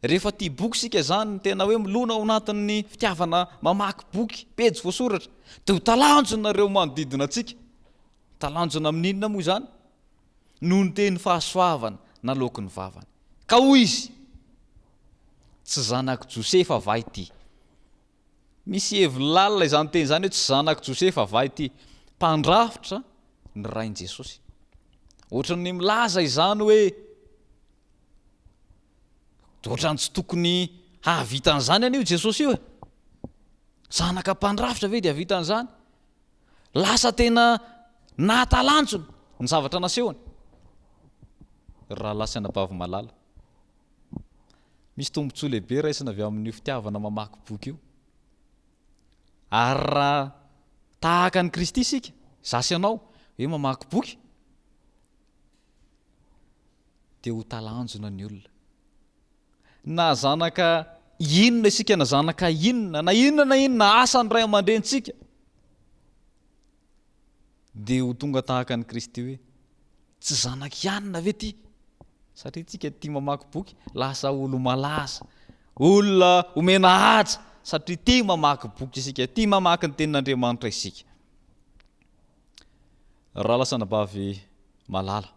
Rehefa tia boky isika izany, ny tena hoe milona ao anatin'ny fitiavana mamaky boky, pejy voasoratra, dia ho talanjona ireo manodidina antsika. Talanjona amin'inona moa izany? Noho ny teny fahasoavana naloaky ny vavany. Ka hoy izy, Tsy zanak'i Josefa va ity? Misy heviny lalina izany teny izany hoe tsy zanak'i Josefa va ity? Mpandrafitra ny rain'i Jesosy. Ohatran'ny milaza izany hoe ohatran'ny tsy tokony hahavita an'izany anie io Jesosy io e. Zanaka mpandrafitra ve dia hahavita an'izany? Lasa tena nahatalanjona ny zavatra nasehony. Ry rahalahy sy anabavy malala, misy tombontsoa lehibe raisina avy amin'io fitiavana mamaky boky io. Ary raha tahaka an'i Kristy isika, izaho sy ianao, hoe mamaky boky, dia ho talanjona ny olona. Na zanaka inona isika na zanaka inona, na inona na inona asan'ny ray aman-drenintsika, dia ho tonga tahaka an'i Kristy hoe, tsy zanak'i Anna ve ity? Satria tsika tia mamaky boky, lasa olo-malaza, olona omena haja, satria tia mamaky boky isika, tia mamaky ny tenin'Andriamanitra isika. Rahalahy sy anabavy malala.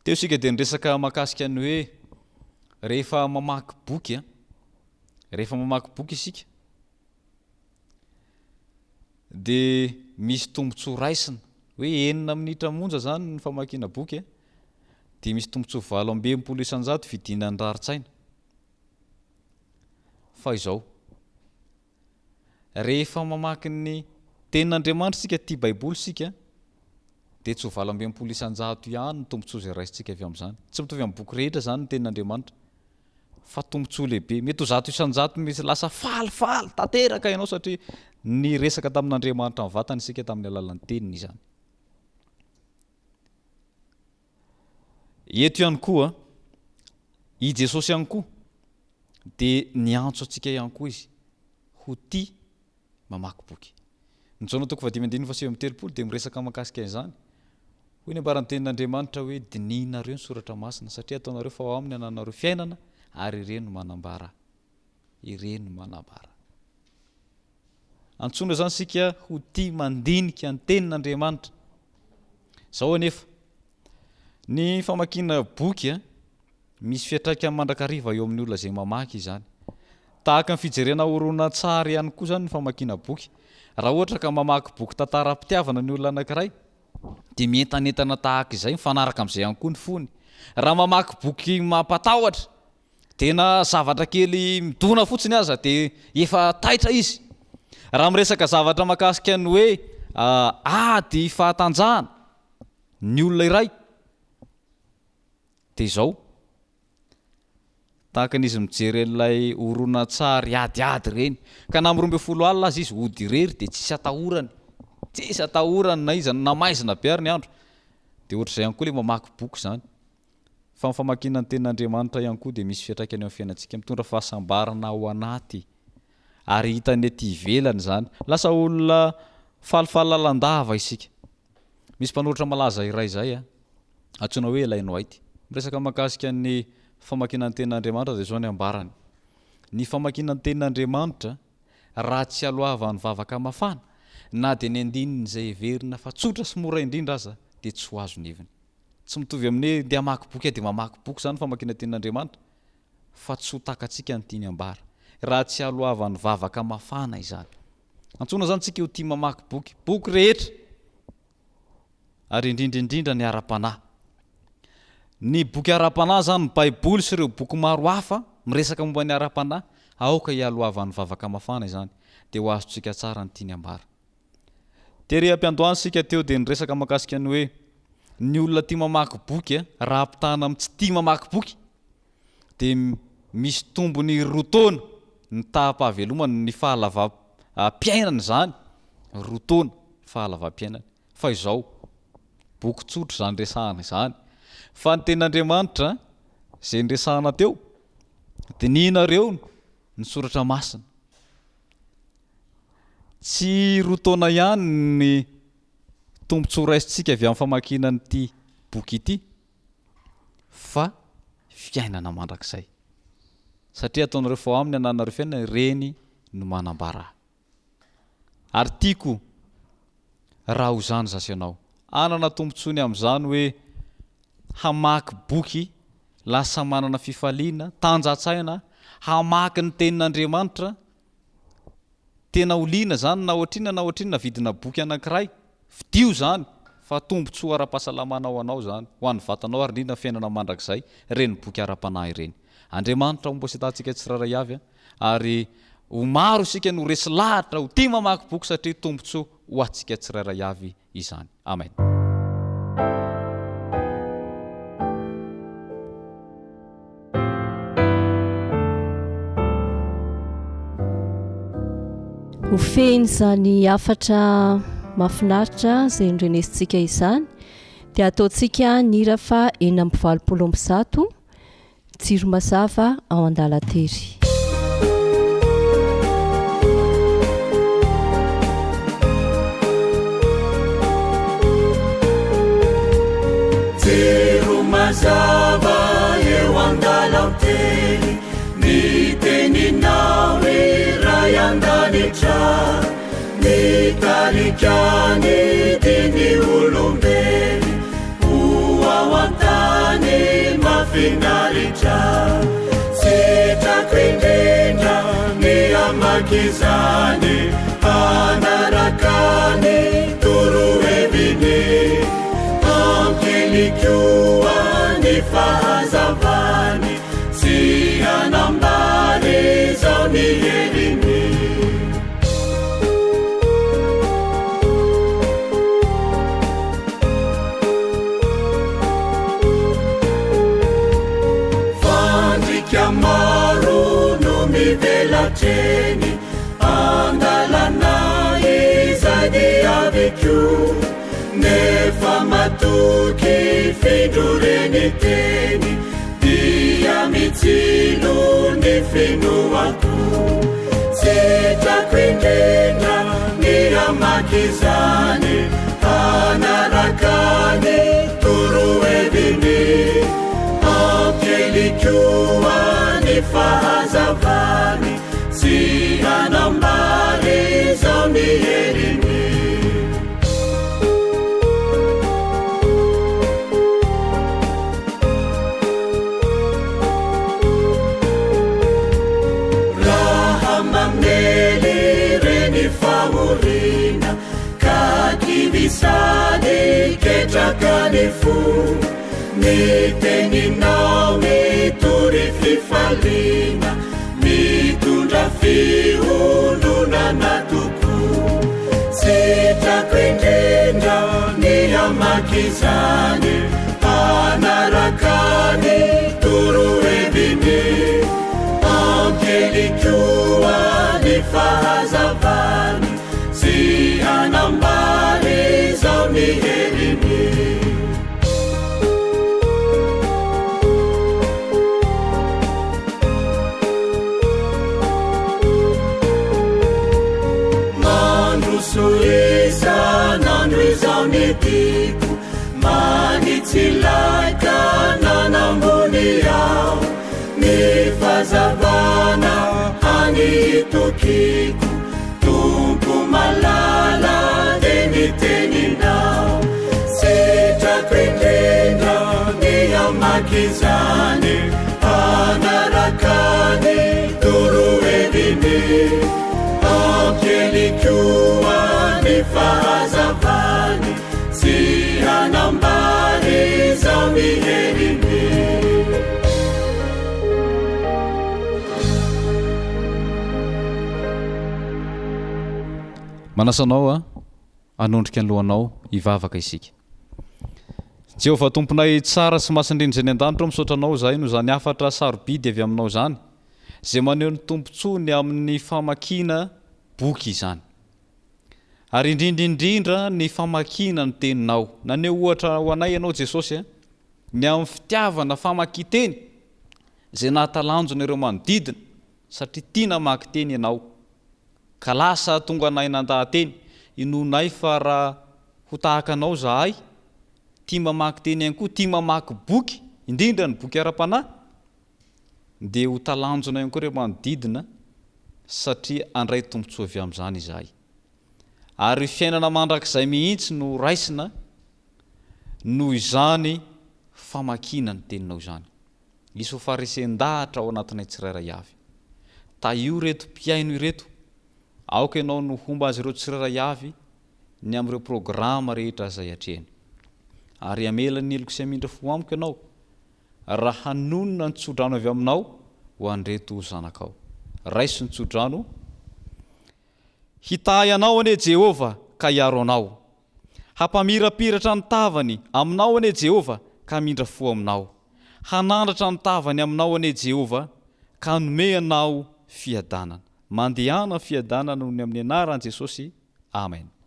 Teo isika dia niresaka mahakasika ny hoe rehefa mamaky boky a, rehefa mamaky boky isika dia misy tombontsoa raisina hoe enina minitra monja izany ny famakiana boky a, dia misy tombontsoa 68% vidina ny rarin-tsaina. Fa izao, Rehefa mamaky ny Tenin'Andriamanitra isika, tia Baiboly isika, dia tsy ho 68% ihany ny tombontsoa izay raisintsika avy amin'izany. Tsy mitovy amin'ny boky rehetra izany ny Tenin'Andriamanitra, fa tombontsoa lehibe. Mety ho 100% mihitsy lasa falifaly tanteraka ianao satria niresaka tamin'Andriamanitra mivantana isika tamin'ny alalan'ny Teniny izany. Eto ihany koa, i Jesosy ihany koa dia niantso antsika ihany koa Izy ho tia mamaky boky. Ny Jaona toko fahadimy andininy faha39 dia miresaka mahakasika izany. Hoy ny ambaran'ny tenin'Andriamanitra hoe dinihinareo ny soratra masina satria ataonareo fa ao aminy ananareo fiainana ary ireny no manambara ireny no manambara. Antsoina izany isika ho tia mandinika ny tenin'Andriamanitra. Izao anefa, ny famakiana boky misy fiantraikany mandrakariva eo amin'ny olona izay mamaky izany. Tahaka ny fijerena horonantsary ihany koa izany ny famakiana boky. Raha ohatra ka mamaky boky tantaram-pitiavana ny olona anankiray, dia mientanentana tahaka izay, mifanaraka amin'izay ihany koa ny fony. Raha mamaky boky mampatahotra, Dia na zavatra kely midona fotsiny aza dia efa taitra izy. Raha miresaka zavatra mahakasika ny hoe ady fahatanjahana ny olona iray dia izao, tahaka ny izy mijery an'ilay horonantsary adiady ireny, ka na amin'ny 12 alina aza izy hody irery dia tsisy atahorany, tsisy atahorany na iza na maizina be ary ny andro. Dia ohatr'izay ihany koa ilay mamaky boky izany. Fa ny famakiana ny Tenin'Andriamanitra ihany koa dia misy fiantraikany eo amin'ny fiainantsika, mitondra fahasambarana ao anaty ary hitan'ny ety ivelany izany. Lasa olona falifaly lalandava isika. Misy mpanoratra malaza iray izay, antsoina hoe Elaine White, miresaka mahakasika ny famakiana ny Tenin'Andriamanitra dia izao ny ambarany, Ny famakiana ny Tenin'Andriamanitra raha tsy aloavan'ny vavaka mafana, na dia ny andininy izay heverina fa tsotra sy mora indrindra aza dia tsy ho azo ny heviny. Tsy mitovy amin'ny hoe ndeha hamaky boky aho dia mamaky boky izany famakiana tenin'Andriamanitra fa tsy ho takatsika ny tiany ambara raha tsy aloavan'ny vavaka mafana izany. Antsoina izany tsika ho tia mamaky boky, boky rehetra ary indrindra indrindra ny ara-panahy. Ny boky ara-panahy izany, ny Baiboly sy ireo boky maro hafa miresaka momba ny ara-panahy, aoka hialohavan'ny vavaka mafana izany dia ho azontsika tsara ny tiany ambara. Tery am-piandohana isika teo dia niresaka mahakasika ny hoe ny olona tia mamaky boky raha ampitahana amin'ny tsy tia mamaky boky dia. misy tombony roa taona ny taham-pahavelomany, ny fahalavam-piainany izany, roa taona fahalavam-piainany. Fa izao, boky tsotra izany resahana izany, fa ny tenin'Andriamanitra izay niresahana teo, dinihinareo ny soratra masina. Tsy roa taona ihany ny tombontsoa raisintsika avy amin'ny famakiana an'ity boky ity fa fiainana mandrakizay. Satria ataonareo fa ao aminy anananareo fiainana, ireny no manambara ahy. Ary tiako raha ho izany zasy ianao. Hanana tombontsoa ny amin'izany hoe hamaky boky lasa manana fifaliana, tanjan-tsaina, hamaky ny tenin'Andriamanitra, tena ho liana izany na ohatrinona na ohatrinona vidina boky anankiray, fidio izany fa tombontsoa ara-pahasalamana ho anao izany, ho an'ny vatanao ary indrindra ny fiainana mandrakizay ireny boky ara-panahy ireny. Andriamanitra homba sy antsika tsirairay avy ary ho maro isika no resy lahatra ho tia mamaky boky satria tombontsoa ho antsika tsirairay avy izany. Amen. Ho fehin'izany hafatra mahafinaritra izay norenesintsika izany dia ataontsika ny hira faha 186. Jiro mazava ao an-dalan-tery. Jiro mazava eo an-dalan-tery, ny teninao ry Ray an-danitra, mitarika ny diny olombelo. Ho ao an-tany mahafinaritra, sitrako indrindra ny hamaky izany, hanaraka ny toroheviny. Hampily koa ny fahazavany, sy hanambara izao ny heriny. Fandrika maro no mivelatra eny an-dalana izay diaviko, nefa matoky findro reny teny dia mitsilo ny finoako. Sitrako indrindra ny hamaky izany, hanaraka ny toroheviny. Hampiely koa ny fahazavany, sy hanambara izao ny heriny. Raha mamely ireny fahoriana ka kivy sady ketraka ny fo, ny teninao mitory fifaliana, mitondra fiononana tokoa. Sitrako indrindra ny hamaky izany, hanaraka ny toroheviny. Hampiely koa ny fahazavany, sy hanambara izao ny heriny. Mandroso isan'andro izao ny diako, manitsy ilay tanàna ambony aho, ny fahazavana hany itokiko, Tompo malala dia ny teninao, sitrako indrindra ny hamaky izany, hanaraka ny toroheviny, hampiely koa ny fahazavany, sy hanambara izao ny heriny. Manasa anao hanondrika ny lohanao hivavaka isika. Jehovah Tomponay tsara sy masina indrindra izay any an-danitra ô, misaotra Anao izahay noho izany hafatra sarobidy avy Aminao izany, izay maneho ny tombontsoa ny amin'ny famakiana boky izany. Ary indrindra indrindra ny famakiana ny Teninao. Naneho ohatra ho anay Ianao Jesosy a, ny amin'ny fitiavana famakian-teny izay nahatalanjona ireo manodidina satria tia namaky teny Ianao. Ka lasa tonga anay nandaha-teny, inoanay fa raha ho tahaka Anao izahay, tia mamaky teny ihany koa, tia mamaky boky, indrindra ny boky ara-panahy, dia ho talanjona ihany koa ireo manodidina satria handray tombontsoa avy amin'izany izahay. Ary fiainana mandrakizay mihitsy no raisina noho izany famakiana ny teninao izany. Hisy ho faharesen-dahatra ao anatinay tsirairay avy. Tahio ireto mpihaino ireto. Aoka ianao no homba azy ireo tsirairay avy ny amin'ireo programa rehetra izay atrehiny. Ary hamela ny heloko sy hamindra fo amiko ianao raha hanonona ny tsodrano avy aminao ho an'ireto zanakao. Raiso ny tsodrano. Hitahy anao anie Jehovah ka hiaro anao. Hampamirapiratra ny tavany aminao anie Jehovah ka hamindra fo aminao. Hanandratra ny tavany aminao anie Jehovah ka hanome anao fiadanana. Mandehana fiadanana noho ny amin'ny anaran'i Jesosy. Amen.